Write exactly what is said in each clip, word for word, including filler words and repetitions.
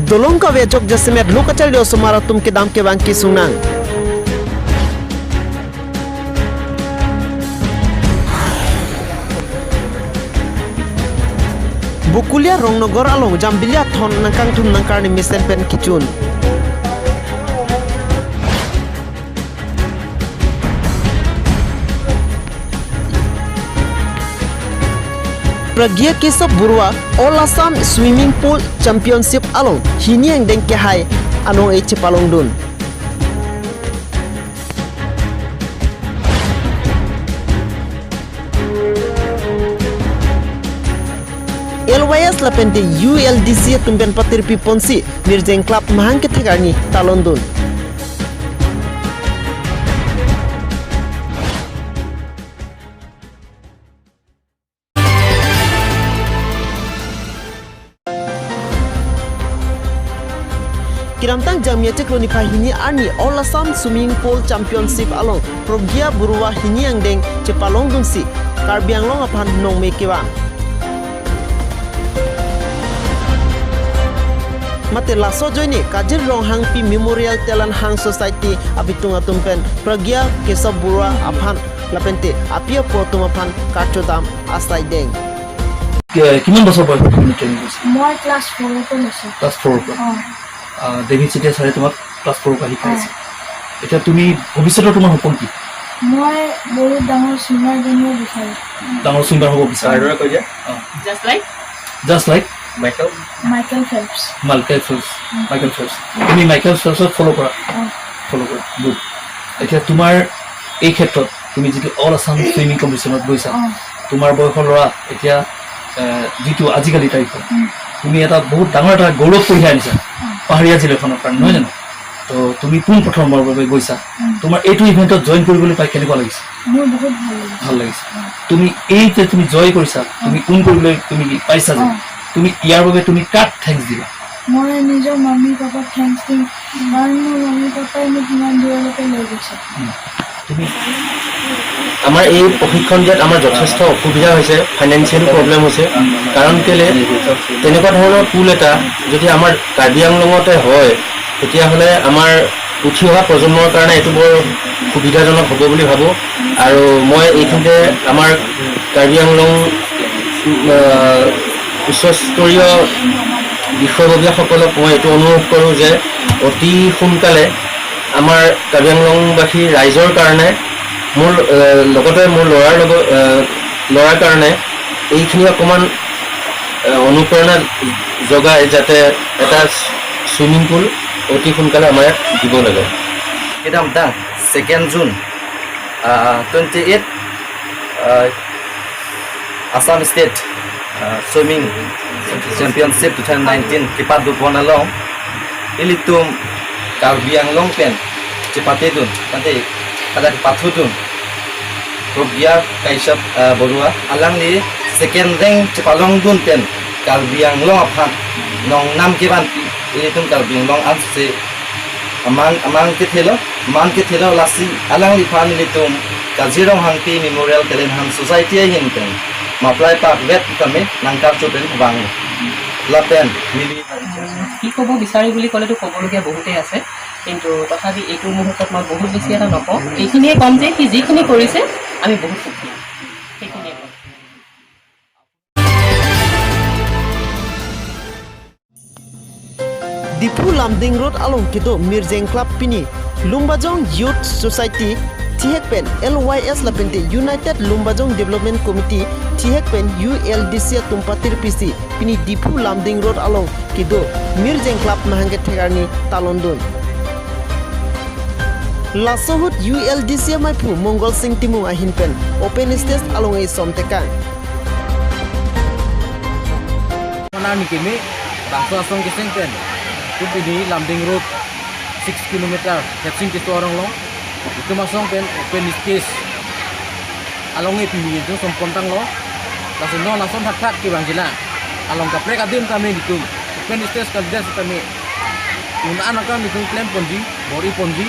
Dolong kave ajok jasemet lo kacharli osomar atum kedam kevang kesung nang. Bokolia Rongnogar along jambili athon nangkangthum nangkarni mesen pen kechun. Pragya Keshav Baruah All Assam Swimming Pool Championship along hini angdeng kehai anong-e chepalongdun. L Y S lapente U L D C atum pen patirpi ponsi Mirjeng Club mahang kethek arni talondun. Kedamtang Jangmi achiklo niphai hini arni All Assam Swimming Pool Championship along Pragya Baruah hini angdeng chepalongdunsi Karbi Anglong aphan nongme kevang. Mate laso ajoine Kajir Ronghangpi Memorial Talent Hunt Society abitung atum pen Pragya Keshav Baruah aphan lapente api apo atum aphan karchodam asai deng. কি- কিমান বছৰ বয়সত তুমি ট্ৰেইনিং কৰিছা? মই ক্লাছ ফ'ৰৰ পৰা লৈছোঁ। ক্লাছ ফ'ৰৰ পৰা? অ। আহ, ডেভিড চেতিয়া ছাৰে তোমাক ক্লাছ ফ'ৰৰ পৰা শিকাই আছে। অ। এতিয়া তুমি ভৱিষ্যতৰ তোমাৰ সপোন কি? মই বহুত ডাঙৰ ছুইমাৰ বনিব বিচাৰোঁ। ডাঙৰ ছুইমাৰ হ'ব বিচাৰা? কাৰোৰে কৈ দিয়া। অ। Just like? Just like? Michael? Michael Phelps. Michael Phelps. উম। Michael Phelps. তুমি মাইকেল ফেল্পছক ফ'ল' কৰা? অ। ফ'ল' কৰা। গুড। এতিয়া তোমাৰ এই ক্ষেত্ৰত তুমি যিটো অল আছাম ছুইমিং কম্পিটিশ্যনত গৈছা, অ। তোমাৰ বয়সৰ ল'ৰা এতিয়া, এ, যিটো আজিকালি তাৰিখত, উম। তুমি এটা বহুত ডাঙৰ এটা গৌৰৱ কঢ়িয়াই আনিছা, অ। পাহাৰীয়া জিলাখনৰ কাৰণে, নহয় জানো? তো তুমি পোন প্ৰথমবাৰৰ বাবে গৈছা, উম। তোমাৰ এইটো ইভেণ্টত জইন কৰিবলৈ পাই কেনেকুৱা লাগিছে? মোৰ বহুত ভাল লাগিছে। ভাল লাগিছে। অ। তুমি এই যে তুমি জয় কৰিছা, অ। তুমি উইন কৰিবলৈ তুমি পাইছা যে, অ। তুমি ইয়াৰ বাবে তুমি কাক থেংকছ দিবা? মই নিজৰ মামী পাপাক থেংকছ দিম, কাৰণ মোৰ মামী পাপাই মোক ইমান দূৰলৈকে লৈ গৈছে। উম। তুমি আমাৰ এই প্ৰশিক্ষণ দিয়াত আমাৰ যথেষ্ট অসুবিধা হৈছে, ফাইনেন্সিয়েল প্ৰব্লেম হৈছে। কাৰণ কেলে, তেনেকুৱা ধৰণৰ পুল এটা যদি আমাৰ কাৰ্বি আংলঙতে হয়, তেতিয়াহ'লে আমাৰ উঠি অহা প্ৰজন্মৰ কাৰণে এইটো বৰ সুবিধাজনক হ'ব বুলি ভাবোঁ। আৰু মই এইখিনিতে আমাৰ কাৰ্বি আংলং, আহ, উচ্চস্তৰীয় বিষয়ববীয়াসকলক মই এইটো অনুৰোধ কৰোঁ যে অতি সোনকালে আমাৰ কাৰ্বি আংলংবাসী ৰাইজৰ কাৰণে, মোৰ, আহ, লগতে মোৰ ল'ৰাৰ লগ-, আহ, ল'ৰাৰ কাৰণে এইখিনি অকণমান, আহ, অনুপ্ৰেৰণা জগাই যাতে এটা ছুইমিং পুল অতি সোনকালে আমাৰ ইয়াত দিব লাগে। Kedamtang second June, ah, twenty-eight, ah, Assam State, ah, Swimming Championship two thousand nineteen kepado pon along, ilitum Karbi Anglong pen chepatedun, ante kada kepathudun, Pragya Keshav, ah, Baruah, alangli second rank chepalongdun pen Karbi Anglong aphan nongnam kevanpi, ilitum Karbi Anglong ansi amang, amang kethelo, amang kethelo, lasi alangliphan ilitum Kajir Ronghangpi Memorial Talent Hunt Society ahin pen ma-apply pakvet kami nangkarcho pen vang. Lapen neli কি ক'ব বিচাৰি বুলি ক'লেতো ক'বলগীয়া বহুতেই আছে, কিন্তু তথাপি এইটো মুহূৰ্তত মই বহুত বেছি এটা নকওঁ। এইখিনিয়ে ক'ম যে সি যিখিনি কৰিছে, আমি বহুত সুখী। সেইখিনিয়ে ক'ম। Diphu Lumding Road along kedo Mirjeng Club pini Lumbajong Youth Society thihek pen L Y S lapente United Lumbajong Development Committee thihek pen U L D C atum patirpisi pini Diphu Lumding Road along kedo Mirjeng Club mahang kethek arni talondun. Laso ahut U L D C amaiphu Mongol Sing Timung ahin pen open stage along esom tekang. Mana ni keme, bangso asong keseng pen, tu pini Lumding Road six kilometer, Hepsing Tisso arong along, itum asong pen open stage along e pini itum sompon tanglo, laso non ason thakthak kevang jela, along kaprek adim kami itum, open stage kalidet kami, un-an akam itum klem ponji, bor-i ponji.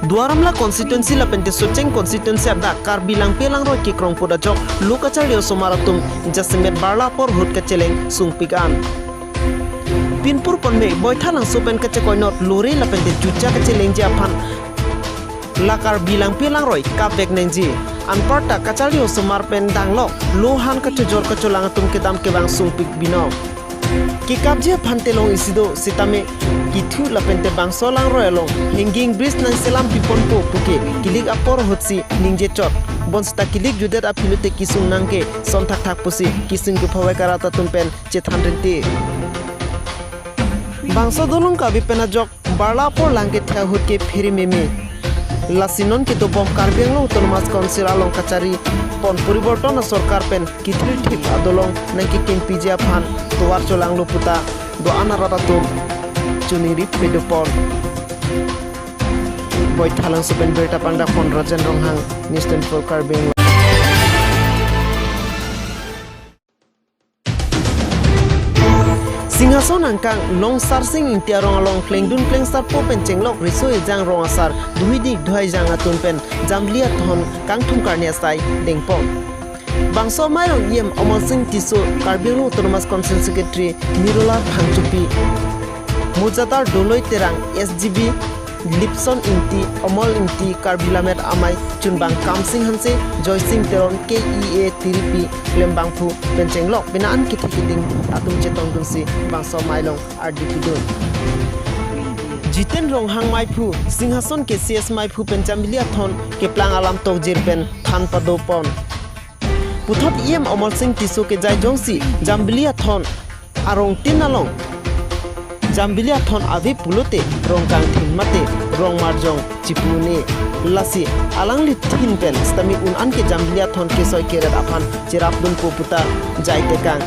Duar Amla constituency lapente Socheng constituency adak Karbi Langpi Langroi kekrong put ajok lo kacharli osomar atum jasemet barla apor ahut kacheleng sungpik an. Pinpur ponme Boithalangso pen kachekoinot lore lapente juja kachelengji aphan la Karbi Langpi Langroi kapvek nangji. Anparta kacharli osomar pen danglok lo han kachojor kacholang atum kedam kevang sungpik binong. Kekapji aphan telong isi do sitame kethu lapente bangso langroi along hanging bridge nangselam piponpo puke kilik apor ahutsi ningje chot. Bonsita kilik judet aphi lote kesung nangke son thakthak pusi kesung kephavai karat atum pen chethan rinte. Bangso dolong kave pen ajok barla apor lang kethe ahut ke phere meme. Lasi non ketobom Karbi Anglong Autonomous Council along kacharli pon poriborton asorkar pen kithirthip adolong nangkekengpiji aphan tovar cholanglo puta do-an arat atum choningri pedopon. Boithalangso pen birta pangdakpon Rajen Ronghang, News twenty-four Karbi Anglong. Singhason angkang Longsar Sing Ingti arong along klengdun klengsarpo pen chenglok riso ejang rong asar duhidi duhaijang atum pen Jambili Athon kangthum karni asai dengpon. Bangso amei along E M Amol Sing Tisso, Karbi Anglong Autonomous Council Secretary Nirola Phangchopi, Mojadar Doloi Terang, S G B Lipson Ingti, Omol Ingti, Karbi Lammet Amei Chunbang Kamsing Hanse, Joysing Teron, K E A Tiripi, Klembangphu pen chenglok pina an kethe keding atum chetongdunsi bangso amei along ardi pidun. Jiten Ronghang meiphu, Singhason K C S meiphu pen Jambili Athon keplang alam tokjir pen than padopon. Puthot E M Amol Sing Tisso kejai jongsi Jambili Athon arongtin along Jambili Athon ave pulote rong kangthin mate rong marjong chipu ne. Lasi alangli thin pen sitame un an ke Jambili Athon kesoi keret aphan cherapdunpo puta jai tekang.